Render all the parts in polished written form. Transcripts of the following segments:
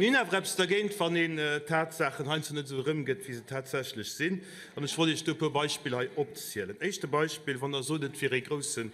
Mir hunn awer eppes dergéint, wann een d'Tatsaachen heiansdo net esou erëmgëtt, wéi se tatsächlech sinn. An ech wollt Iech do e puer Beispiller hei opzielen. Éischte Beispill, Wann Der sot, et wier ee grousse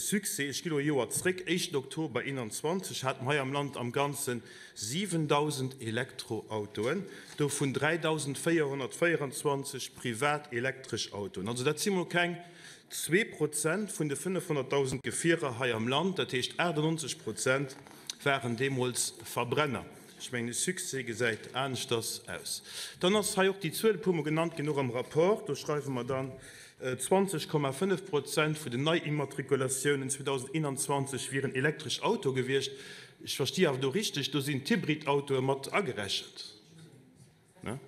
Succès, ech gi elo e Joer zréck, éischten Oktober 21 hate mer hei am Land am Ganze 7.000 Elektroautoen, dovun 3.424 privat elektresch Autoen. Also dat si mol keng 2% vun de 500.000 Gefierer hei am Land, dat heescht 98 Prozent waren deemools Verbrenner. Ech mengen, e Succès gesäit aneschters aus. Dann ass hei och déi Zuel e puermol genannt ginn, och am Rapport. Do schreiwe mer dann, 20,5 Prozent vun den Neiimmatrikulatiounen 2021 wieren elektresch Autoe gewiescht. Ech versti awer do richteg, do sinn d'Hybridautoe mat agerechent, ne?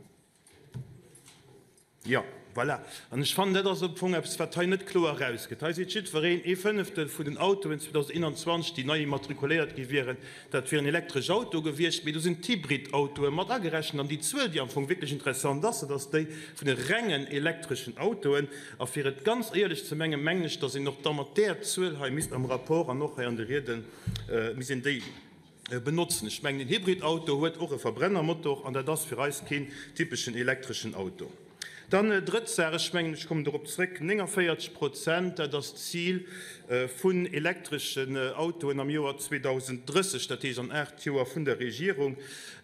Jo, voilà. An ech fannen, dat ass am Fong eppes, wat hei net kloer erausgëtt. Hei seet jiddwereen, ee Fënneftel vun den Autoen 2021, déi nei immatrikuléiert gi wieren, dat wieren elektresch Autoe gewiescht. Mee do sinn d'Hybridautoe mat agerechent. An déi Zuel, déi am Fong wierklech interessant ass, dat ass déi vun de rengen elektreschen Autoen. A fir et ganz éierlech ze mengen, mengen ech, datt een och da mat där Zuel hei misst am Rapport an och hei an de Rieden, misst een déi benotzen. Ech mengen, en Hybridauto huet och e Verbrennermotor an dat ass fir eis keen typeschen elektreschen Auto. Dann drëtt Saach, ech mengen, ech kommen dorop zréck, 49 Prozent, dat ass d'Zil vun elektreschen Autoen am Joer 2030, dat heescht an 8 Joer vun der Regierung.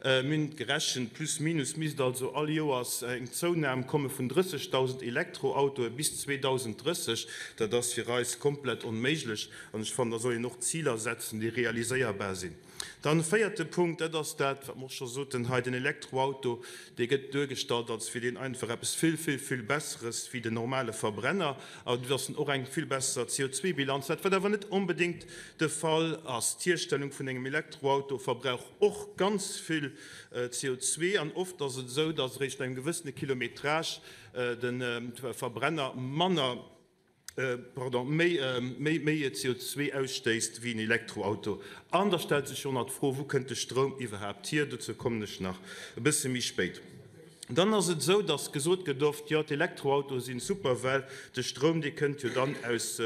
Mir hunn et gerechent, plus minus misst also all Joers eng Zounam komme vun 30.000 Elektroautoe bis 2030. Dat ass fir eis komplett onméiglech. An ech fannen, da soll een och Ziler setzen, déi realiséierbar sinn. Dann e véierte Punkt, dat ass dat, wat mer och scho soten hei, den Elektroauto, dee gëtt duergestallt, als wier deen einfach eppes vill, vill, vill Besseres wéi den normale Verbrenner. An et ass och eng vill besser CO2-Bilanz, dat wat awer net onbedéngt de Fall ass. D'Hierstellung vun engem Elektroauto verbrauch och ganz vill CO2 an oft ass et esou, dass eréischt no engem gewëssene Kilometrage de Verbrenner manner, pardon, méi, méi, méi CO2 ausstéisst wéi en Elektroauto. An da stellt sech jo nach d'Fro, Wou kënnt de Stroum iwwerhaapt hier? Dozou kommen ech nach e bësse méi spéit. Dann ass et esou, dass gesot gëtt oft, jo, d'Elektroautoe sinn super, well de Stroum, dee kënnt jo dann aus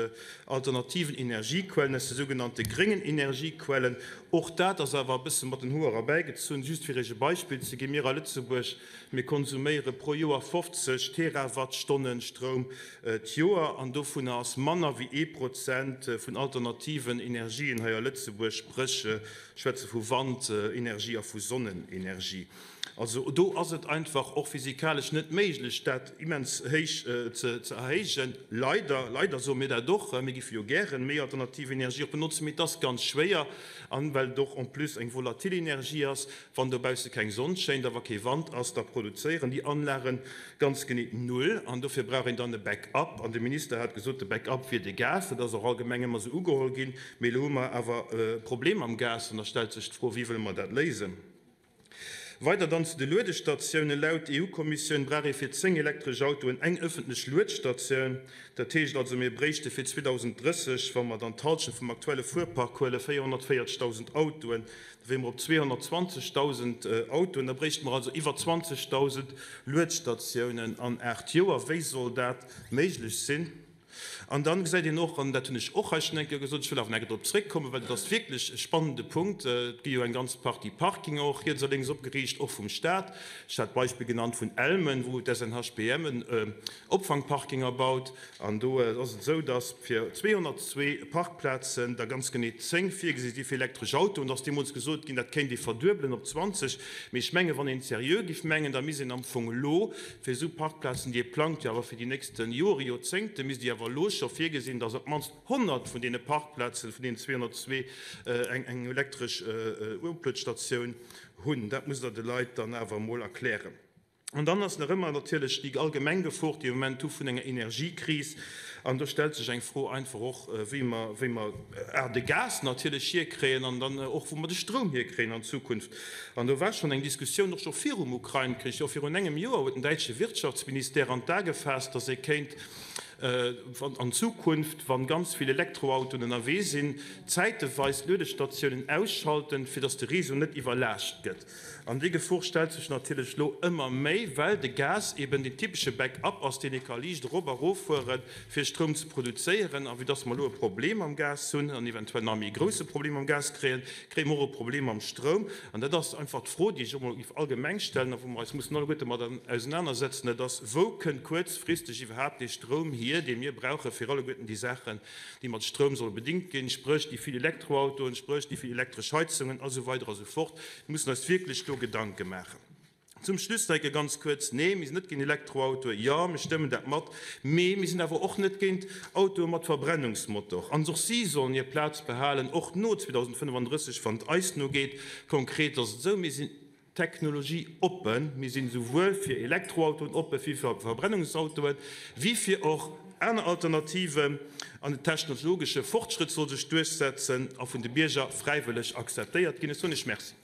alternativen Energiequellen, aus de sougenannte gréngen Energiequellen. Och dat ass awer e bësse mat den Hoer erbäigezunn. Just fir Iech e Beispill ze ginn, Mir a Lëtzebuerg, Mir konsuméiere pro Joer 50 Terawattstonnen Stroum d'Joer an dovunner ass manner wéi ee Prozent vun alternativen Energien hei a Lëtzebuerg, spréch ech schwätze vu Wandenergie a vu Sonnenenergie. Also do ass et einfach och physikalesch net méiglech, dat immens héich ze erhéijen. Leider, leider soe mir dat och, mir géife jo gären méi alternativ Energie och benotzen, mee et ass ganz schwéier an well et och en plus eng volatil Energie ass, Wann dobausse keng Sonn schéint a wa kee Wand ass, da produzéieren déi Anlage ganz genee null. An dofir brauch een dann e Backup. An de Minister hat gesot, de Backup wier de Gas. Dat ass och allgemeng ëmmer esou ugeholl ginn. Mee elo hu mer awer e Problem mam Gas an da stellt sech d'Fro, Wéi wëlle mer dat léisen? Weider dann zu de Luedestatiounen. Laut EU-Kommissioun brauch ee fir 10 elektresch Autoen eng ëffentlech Luedstatioun. Dat heescht also, mir bréichte fir 2030, wa mer dann d'Hallschent vum aktuelle Fuerpark huelen, 440.000 Autoen. Da wiere mer op 220.000 Autoen. Da bréichte mer also iwwer 20.000 Luedstatiounen an 8 Joer. Wéi soll dat méiglech sinn? An dann gesäit een och, an dat hunn ech och hei schonn eng Kéier gesot, ech wëll awer nach eng Kéier drop zréckkommen, well dat ass wierklech e spannende Punkt, Et gi jo eng ganz Partie Parkinger och riets a lénks opgeriicht, och vum Stat. Ech hat d'Beispill genannt vun Elmen, wou d'SNHBM en Opfangparking erbaut. An do ass et esou, dass fir 202 Parkplazen der ganz genee 10 virgesi si fir elektresch Autoen. Et ass deemools gesot ginn, dat kéint ee verduebelen op 20. Mee ech mengen, wann een et seriö géif mengen, da misst een am Fong elo fir esou Parkplazen, déi ee plangt, jo awer fir déi nächste Jore, Joerzéngte, misst ee awer elo scho virgesinn, dass op d'mannst 100 vun deene Parkplazen, vun deenen 202, eng elektresch Opluetstatioun hunn. Dat musst Der de Leit dann awer emol erklären. An dann ass nach ëmmer natierlech déi allgemeng Gefor, déi mir am Moment hu vun enger Energiekris. An do stellt sech eng Fro einfach och, wéi mer, wéi mer a de Gas natierlech hierkréien an dann och, wou mer de Stroum hierkréien an Zukunft. An do war schonn eng Diskussioun, och scho virum Ukrain-Krich, jo virun engem Joer huet den däitsche Wirtschaftsministère an d'A gefaasst, datt ee kéint. Wann an Zukunft, wann ganz vill Elektroautoen ënnerwee sinn, zäiteweis d'Luedestatiounen ausschalten, fir dass de Réseau net iwwerlaascht gëtt. An déi Gefor stellt sech natierlech elo ëmmer méi, well de Gas eben deen typesche Back-up ass, deen ee ka liicht erop a eroffueren, fir Stroum ze produzéieren. A vue dass mer elo e Problem mam Gas hunn an eventuell nach e méi grousse Problem mam Gas kréien, kréie mer och e Problem mam Stroum. An dat ass einfach d'Fro, déi ech och emol géif allgemeng stellen a wou mer eis mussen alleguerte mat ausenanersetzen, dat ass, Wou kënnt kuerzfristeg iwwerhaapt dee Stroum hier, dee mir brauche fir alleguerten déi Saachen, déi mat Stroum solle bedingt ginn, spréch déi vill Elektroautoen, spréch déi vill elektresch Heizungen a sou weider a sou fort. Mir mussen eis wierklech do Gedanke maachen. Zum Schluss nach eng Kéier ganz kuerz, Nee, mir sinn net géint Elektroautoen. Jo, mir stëmmen dat mat. Mee mir sinn awer och net géint Autoe mat Verbrennungsmotor. An och si sollen hir Plaz behalen, och no 2035, wann et eis nogeet. Konkret ass et esou, Mir sinn technologieoppen. Mir sinn esouwuel fir Elektroautoen oppe wéi fir Verbrennungsautoen, wéi fir och aner Alternativen. An den technologesche Fortschrëtt soll sech duerchsetzen a vun de Bierger fräiwëlleg akzeptéiert ginn. Ech soen Iech Merci.